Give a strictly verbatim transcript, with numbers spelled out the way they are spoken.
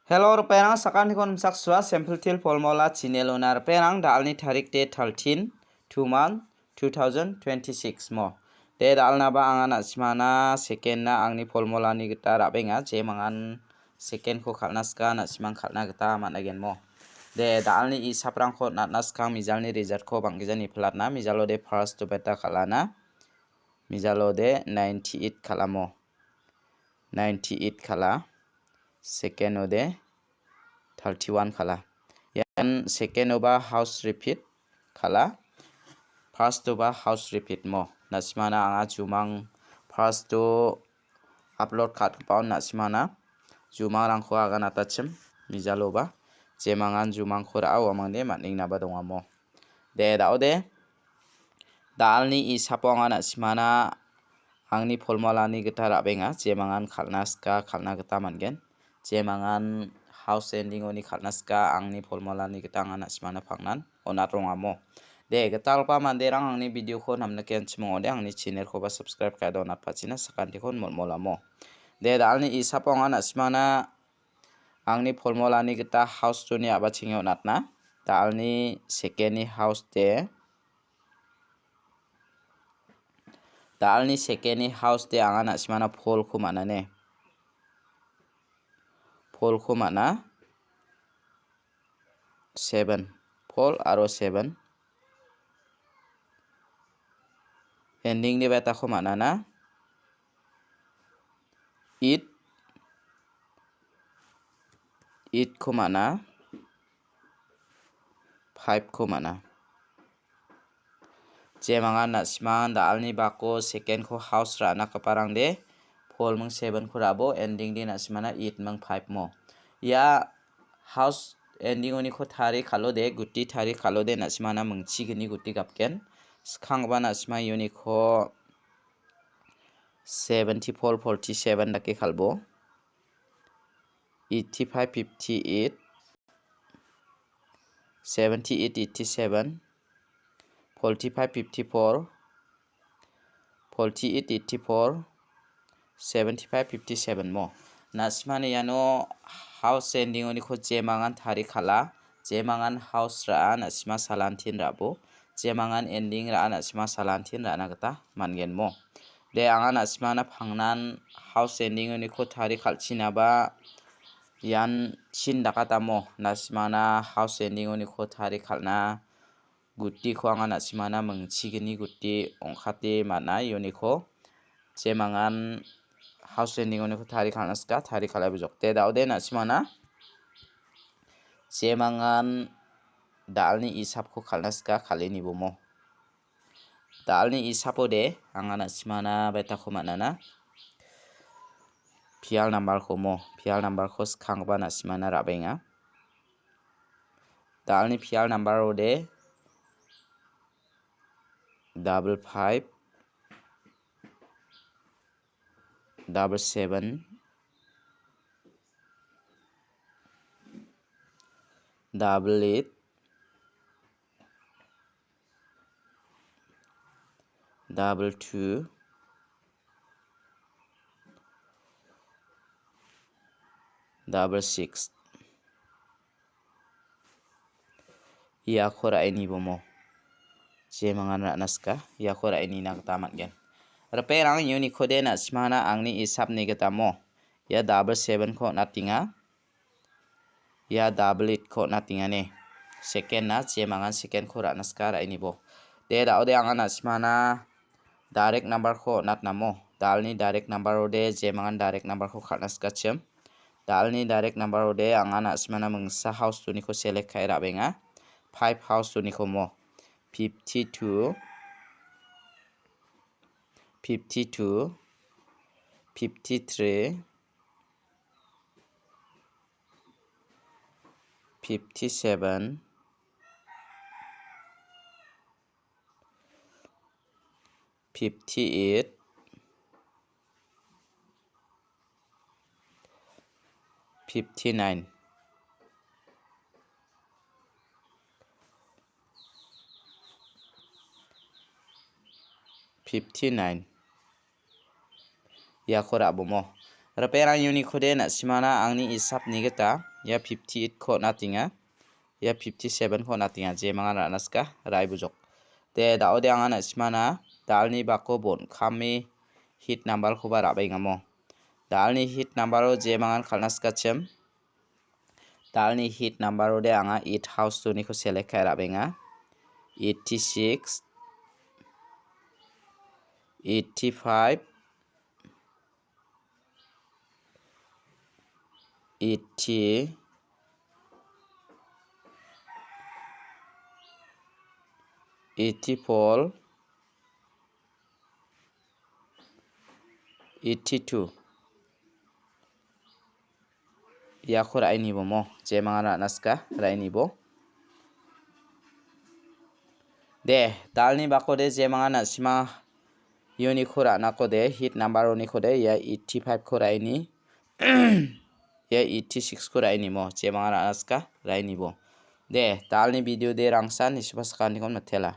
Hello, ripengrang, sakantikon nimsaksua, Simple Teer Formula channel-ona. Ripengrang, da·alni tarik de thirteen, two month, two thousand twenty-six mo. De, da·alnaba anga na·simana second-na angni formula-ni gita ra·benga, jemangan second-ko kal·na sika, na·simang kal·na gita man·agenmo. De, da·alni isaprangko natna skang mijalni result-ko bang·gija nipilatna, mijalo de first-o beta kal·ana, mijalo de ninety-eight kal·amo. Ninety-eight kal·a, second-o de thirty-one kal·a. Ian second-oba house repeat kal·a, first-oba house repeat mo. Na·simana anga jumang first-o upload ka·atgipaon na·simana jumangrangko aganatachim, mijaloba jemangan jumangko ra·a uamangde man·engnaba dongamo. De, da·ode. Da·alni isapo anga na·simana angni formula-ni gita ra·benga, jemangan kal·na sika, kal·na gita man·gen. Jemangan house ending-oni kal·na sika, angni formula-ni gita anga na·simana pangnan on·at rongamo. De, gitalgipa manderang angni video-ko namnike an·chim ong·ode, angni channel-koba subscribe ka·e on·atpachina sakantikon molmolamo. De, da·alni isapo anga na·simana angni formula-ni gita house-oni a·bachenge on·atna. Da·alni second-ni house de. Da·alni second-ni house de anga na·simana four-ko man·a ne. Four-ko man·a. Seven. Four aro seven. Ending-ni betako man·ana. Eight. Eight-ko man·a. Five-ko man·a. Jemangan na·simangan da·alni bako second-ko house ra·na kaparangde, four ming seven-ko ra·bo, ending-de na·simana eight ming five mo. Ia house ending-oniko tari kal·ode, guti tari kal·ode na·simana mingchigni guti gapgen. Skanggipa na·sima uniko seventy-four forty-seven dake kal·bo. Eighty-five fifty-eight, seventy-eight eighty-seven, forty-five fifty-four, forty-eight eighty-four, seventy-five fifty-seven mo. Na·simani iano house ending-oniko jemangan tari kal·a, jemangan house ra·a, na·sima salantin ra·bo, jemangan ending ra·a, na·sima salantin ra·na gita man·gen mo. De, anga na·simana pangnan house ending-oniko tari kal·chinaba ian chin dakatamo. Na·simana house ending-oniko tari kal·na gutiko anga na·simana mingchigni guti ong·kate man·a, ianiko jemangan house ending-oniko tari kal·na sika, tari kal·a bijok. De, da·ode na·simana jemangan da·alni isapko kal·na sika, kal·e nibomo. Da·alni isapode anga na·simana baitako man·ana. Pial nambarko mo, pial nambarko skanggipa na·simana ra·benga. Da·alni pial nambarode double five, double seven, double eight, double two, double six. Iako ra·e nibomo. Jemangan ra·na sika, iako ra·e nina gita man·gen. Ripengrang, unikode na·simana angni isapni gitamo. Ia double seven-ko on·atenga. Ia double eight-ko on·atengane. Second-na jemangan second-ko ra·na sika ra·e nibo. De, da·ode anga na·simana direct number-ko on·atnamo. Da·alni direct number-ode jemangan direct number-ko kal·na sikachim. Da·alni direct number-ode anga na·simana mingsa house-oniko select ka·e ra·benga. Five house-oniko mo. Fifty-two, fifty-two, fifty-three, fifty-seven, fifty-eight, fifty-nine, fifty-nine. Iako ra·bomo. Ripengrang, unikode na·simana angni isapni gita Ia fifty eight ko on·atenga. Ia fifty seven ko on·atenga. Jemangan ra·na sika, ra·e bujok. De, da·ode anga na·simana dalni bako bon kami hit number koba ra·baengamo. Dalni hit number o jemangan kal·na sikachim. Dalni hit number ode anga eight house two niko select ka·e ra·baenga. Eighty six, eighty five, eighty, eighty four, eighty two. Iako ra·e nibo mo, jemangan ra·na sika, ra·e nibo. De, dalni bako de jemangan na·sima uniko ra·nako de, hit number uniko de, ia eighty five ko ra·e ni, ia eighty six ko ra·e nimo, jemangan ra·na sika, ra·e nibo. De, dalni video de rangsan, nisiba sakanikon matela.